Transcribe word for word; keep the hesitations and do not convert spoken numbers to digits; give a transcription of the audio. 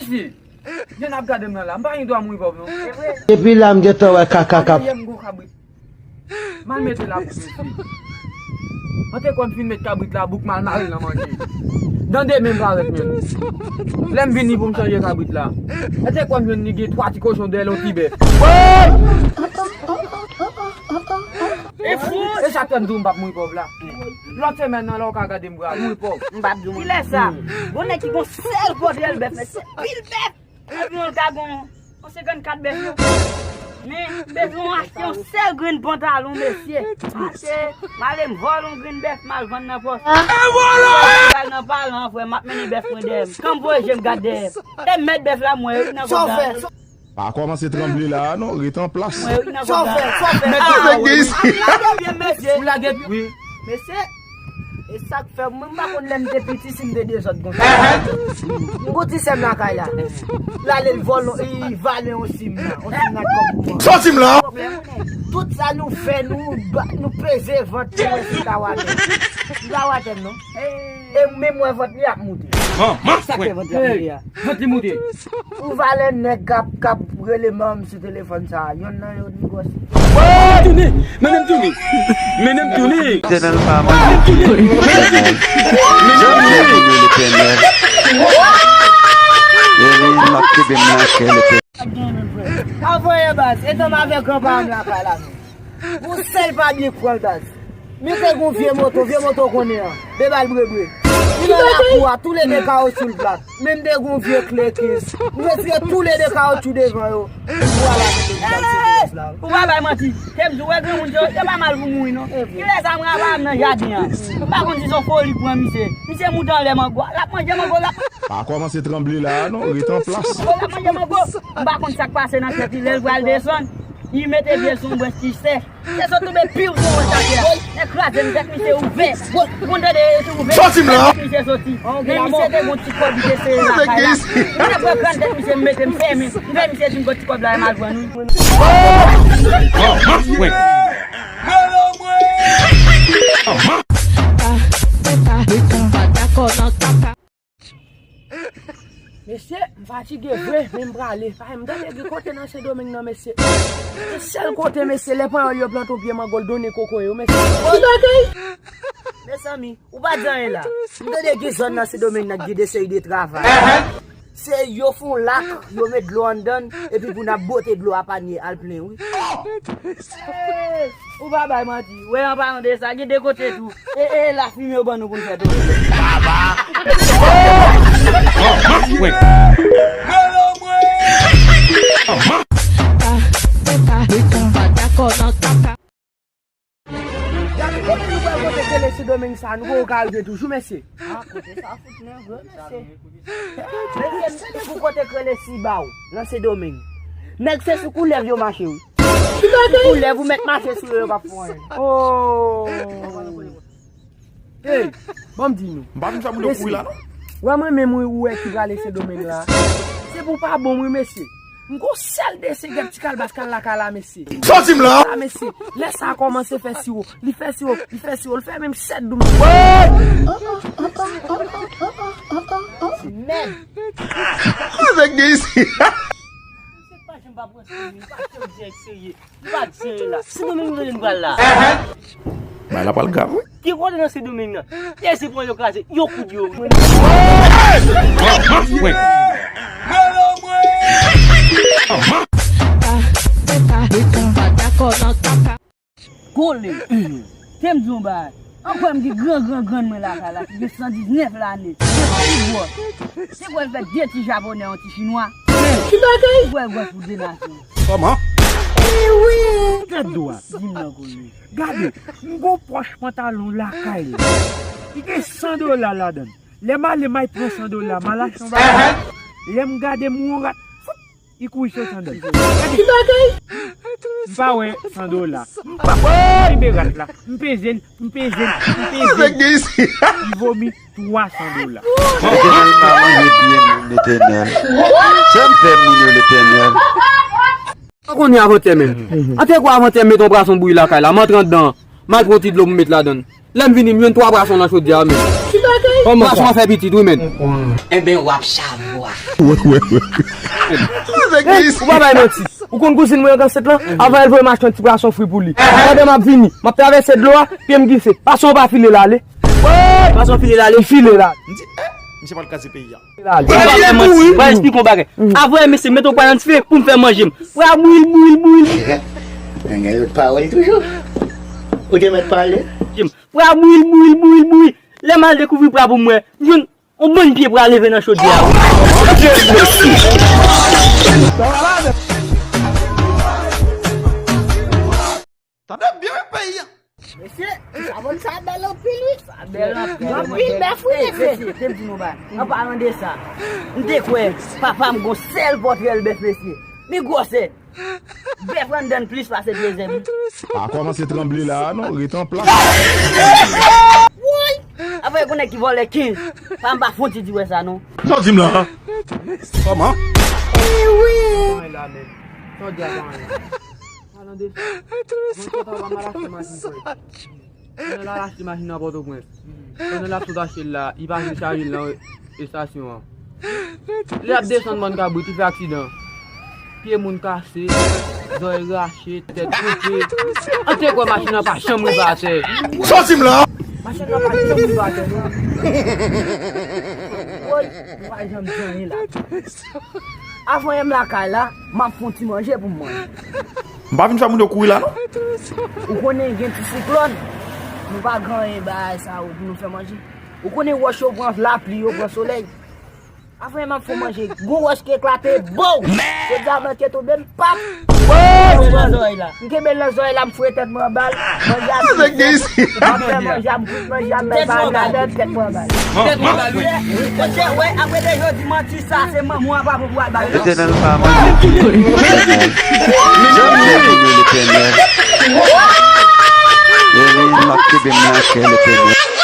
Mesye, jan n ap gade m nan la, m pa gen dwa mouri pòv non. Depi la m gentan wè kaka k ap. Yè m gon kabrit. M al mete labouk, mesye. An te kwè m fin met kabrit labouk, m al mare l nan manje. Nan demen m parèt menm. Lè m vini pou m chanje kabrit la. An te kwè m jwenn li gen twa ti kochon dèyè l, yon ti bèf. E sa k fè m di w m p ap mouri pòv la. Lòt semèn nan, lè w ka gade m pral mouri pòv. M p ap di w. Kilè sa? Gon nèg ki gon sèl kote l bèf, mesye, pil bèf. Epi yon ta gon yon senkannkat bèf yo. Men, m bezwen achte yon sèl grenn pantalon, mesye. Achte, m ale m vòlè yon grenn bèf, m al vann nan pòs. E vòlè! M al nan palan, frè, m ap mennen bèf mwen dèyè m. Kan m voye je m gade dèyè m. E mèt bèf la, mwen, wi, nan kòb la. Pa kòmanse tranble la a non, ret an plas. Mwen, wi, nan kòb la. Sa w fè, sa w fè. Mèt bèf la, wi. Ap lage pye m, mesye. Ou lage pye, wi. Mesye, e sa k fè mwen, m pa konn lè m te piti si m te dezòd konsa. M gon ti sè m lakay la. L ale l vòlè, li vale yon sim la. Yon sim la kòb pou mwen. Sòti m la! Tout sa nou fè, nou ba, nou peze vant nou, men se ta watè. M pa watè m non. E menm wè vant li ap moute. Sa k fè vant li ap moute a? Vant li moute. Ou valè nèg k ap, k ap rele manman m sou telefòn sa a. Yonn nan yo ni gòs. Tounen! Mennen m tounen! Mennen m tounen! Letènèl pa manyen byen. Letènèl. E li, l ap kenbe m nan kè, Letènèl. Anvoye baz, etan m avèk granpa m lakay la menm. Yon sèl pa byen k pran l baz. Men te gon vye moto, vye moto w konnen an. De bal brebre. Li nan lakou a, toulede kawotchou l plat. Men m te gon vye kle kenz. M retire toulede kawotchou devan yo. Vwala, m te baz se kenz la. Ou pa bay manti. Te m di w, wè granmoun yo, yo pa mal pou mouri non. Kilè sa m rava m nan jaden an? M pa konn si se yon foli k pran misye. Misye moute anlè mango a. L ap manje mango, l ap Pa kòmanse tranble la a non, ret an plas. Mango, l ap manje mango. M pa konn sa k pase nan tèt li, lè l pral desann. Li mete pye l sou yon branch ki sèch. Se sot tonbe piw sou yon wòch atè a. Nèg kraze m, tèt misye ouvè. Moun tande yo te ouvè. Sòti m la! Tèt misye soti. Men misye te gon ti kòb li te sere lakay la. Mwen ap pran grann tèt misye, m mete m fèmen. M fè misye di m gon ti kòb la, m al pran nou. Mesye, m fatige vre, men m prale. Paske m tande gen kote nan Sendomeng nan, mesye. Yon sèl kote, mesye, lè panyòl yo plante yon pye mango, l donnen kokoye yo, mesye. Ki bagay? Mezanmi, ou pa di anyen la. M tande gen zòn nan Sendomeng nan ki gen de seri de travay. Se yo fè yon lak, yo met dlo anndan l, epi pou n ap bwote dlo a panye al plen, wi. Hey, ou pa bay manti. Wè, an palan de sa, gen de kote tou. E, e, lafimen yo ban nou pou n fè tou. Gade kote nou pral kote k rele Sendomeng sa, nou poko ka rive toujou, mesye. Ah, kote sa fout nève, mesye. Mesye, m tande pou kote k rele Sibao, nan Sendomeng. Nèg se sou koulèv yo mache, wi. Sou koulèv ou mèt mache sou yo, yo p ap fè w anyen. Oh. Hey, ban m di nou. M pa vin fè moun yo kouri la, non. Wè mwen menm, wi, ou wè ki prale Sendomeng la. Se pou pa bon, wi, mesye. M gon sèl desegèt ti kalbas k al lakay la, mesye. Sòti m la! La, mesye. Lè sa a kòmanse fè siwo. Li fè siwo, li fè siwo, li fè menm sèt doum. Mèd! Avèk gen isi. Misye pa janm pa pran serye, li pa janm dirèk serye. Li pa di anyen la. Sendomeng nou rele n pral la. Bagay la pral grav, wi. Ki kote nan Sendomeng nan? Dezi pran yo kraze, yo koud yo. Kole. Te m di yon bagay. An kwè m gen gran gran grann mwen lakay la ki gen san diznèf lane. Li gwòs. Te kwè l fè de ti japonè yon ti chinwa. Ki bagay? Li kwè l gwòs pou de nasyon. Kòman? Tèt dwat. Di m nan, Kole. Gade, m gon pòch pantalon lakay la. Li gen san dola ladan l. Lè m ale, m al pran san dola, m al achte yon bagay. Lè m gade, m wè yon rat. Foup! Li kouri soti anndan. Gade. Ki bagay? M pa wè san dola. M pa kenbe rat la. M peze l, m peze l, m peze l. Avèk gen isi. Li vomi twa san dola. Letènèl pa manje byen moun, Letènèl. Sa m fè moun yo, Letènèl. Ou konnen avantè menm. An te kwè avantè m met yon prason bouyi lakay la, m antre anndan, m al pran ti dlo pou m met ladan l. Lè m vini, m jwenn twa pwason nan chodyè a, men. Ki bagay? Kòman sa? Pwason an fè pitit, wi, men. Enben, w ap chavwa. Hey, ou pa bay manti. Ou konn kouzin mwen an Gansèt lan? Avan l voye m achte yon ti pwason fri pou li. Pandan m ap vini, m ap travèse dlo a, pye m glise. Pwason an pa file l ale. Pwason file l ale. Li file l ale. M di, eh, misye pral kraze peyi a. Mwen eksplike yon bagay. Avan mesye mete w pwa nan dife pou m fè manje m. Pwa bouyi, bouyi, bouyi. Nèg yo pawòl toujou. Ou te mèt pale. Pwa bouyi, bouyi, bouyi, bouyi. Lè m al dekouvri pwa pou mwen, m jwenn yon bann pye pwa leve nan chodyè a. Tande byen wi peyi a. Mesye, ti sabòn sa bèl anpil wi. Sa bèl anpil. Anpil bèf wi mesye. Mesye, te m di nou bagay. An palan de sa, m te kwè papa m gon sèl pòtrèl bèf mesye. Li gwosè. Bèf anndan plis pase dezèm. Pa kòmanse tranble la a non, ret an plas. Woy! Apre gon nèg ki vòlè kenz. Pa m pa fon ti di wè sa non. Sa w di m la? Kòman? Ewi! Sa w di a pa anyen. Palan de sa. Mwen kontan pa mal achte machin pou li. Pandan l al achte machin nan Pòtoprens. Pandan l ap sot achte l la, li pase chaje l nan estasyon an. Lè l ap desann Mòn Kabrit, li fè aksidan. Pye moun kase, zòrèy rache, tèt koupe. An te kwè machin nan pa janm rive atè. Sòti m la! Machin nan pa janm rive atè, non. Woy, nou pa janm di anyen la. Avan yè m lakay la, m ap fè yon ti manje pou m manje. M pa vin fè moun yo kouri la, non. Ou konnen gen ti siklòn, nou pa gen anyen bagay sa yo pou nou fè manje. Ou konnen wòch yo pran lapli, yo pran solèy. Avan m ap fè manje, gon wòch ki eklate, bow! Se dyaman ki tonbe, m pap! Mwen nan zòrèy la. M kenbe l nan zòrèy la, m foure tèt mwen anba l. Manje a fini. M ap fè manje a, m kout manje a, m bay bagay ladan, tèt mwen anba l. Tèt mwen anba l, wi. Kote, wè, apre de jodi manti sa, se manman w ap aprann pou al bay. Letènèl pa manti. Zanmi m beni Letènèl. Beni, m ap kenbe m nan kè Letènèl.